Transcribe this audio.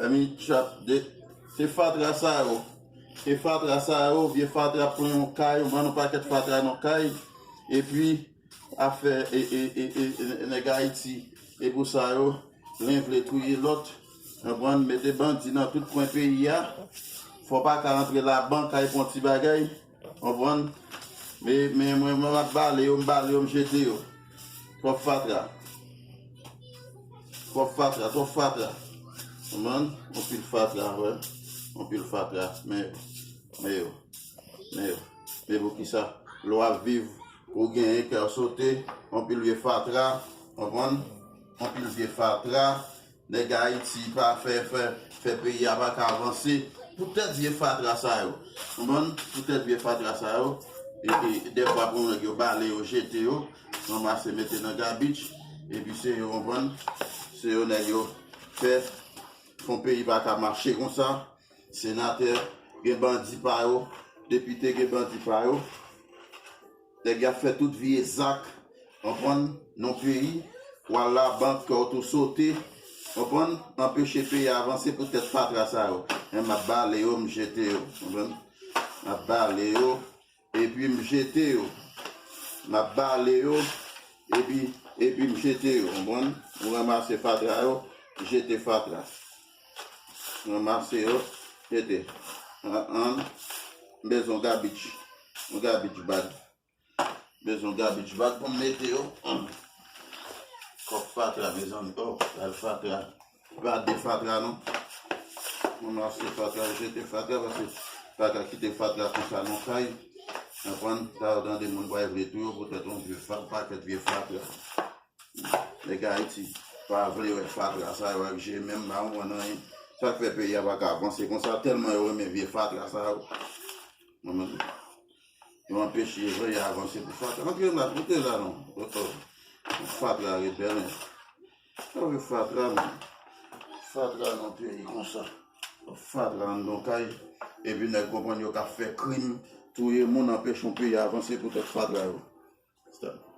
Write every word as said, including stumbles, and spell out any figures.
Mezanmi, tchap de, se fatra sa yo. Se fatra sa yo, vye fatra pran yon kay, ou vann yon pakèt fatra nan kay. Epi, afè e, e, e, e, e, nèg Ayiti, e pou sa yo, len vle touye lòt, konprann, mete bandi nan tout kwen peyi a. Fò pa ka antre labank, al pran ti bagay, konprann. Men, men mwen, mwen, m ap bale yo, m bale yo, m jete yo. Twòp fatra. Twòp fatra, twòp fatra. Konprann? Anpil fatra, wè. Anpil fatra. Men, men yo. Men yo. Men poukisa? Lè w ap viv, ou genyen kè w sote, anpil vye fatra, konprann? Anpil vye fatra. Nèg Ayiti pa fè, fè, fè peyi a pa ka avanse. Poutèt vye fatra sa yo. Konprann? Poutèt vye fatra sa yo. E, e dèfwa pou nèg yo bale yo, jete yo, ranmase, mete nan gabich. Epi se yo, konprann? Se yo nèg yo fè, fon peyi pa ka mache konsa. Senatè gen bandi pa yo, depite gen bandi pa yo. Nèg y ap fè tout vye zak, konprann, nan peyi, w al labank, kè w tou sote, konprann, anpeche peyi a avanse poutèt fatra sa yo. Men m ap bale yo, m jete yo, konprann. M ap bale yo, epi m jete yo. M ap bale yo, epi, epi m jete yo, konprann. M ranmase fatra yo, jete fatra. Ranmase yo, jete. An, an, m bezwen yon gabich. Yon gabich bag. M bezwen yon gabich bag pou m mete yo. An. Kòk fatra, mezanmi. Oh, gad fatra. Pa de fatra, non. Ranmase fatra, jete fatra, paske pa ka kite fatra konsa nan kay. Konprann? Sa yo tande moun pa vle touye yo, poutèt yon vye fa-, pakèt vye fatra. Nèg Ayiti pa vle wè fatra sa yo ak je menm, pa konprann anyen. Sa k fè peyi a pa ka avanse konsa, tèlman yo renmen vye fatra sa yo. Mwen menm, yo anpeche peyi a avanse pou fatra. Antre la, antre la non. Oh, oh. Fatra ret bèl, men. Sa vle fatra, men. Fatra nan peyi konsa. Fatra anndan kay. Epi nèg konprann yo ka fè krim, touye moun, anpeche yon peyi avanse poutèt fatra yo. Stop.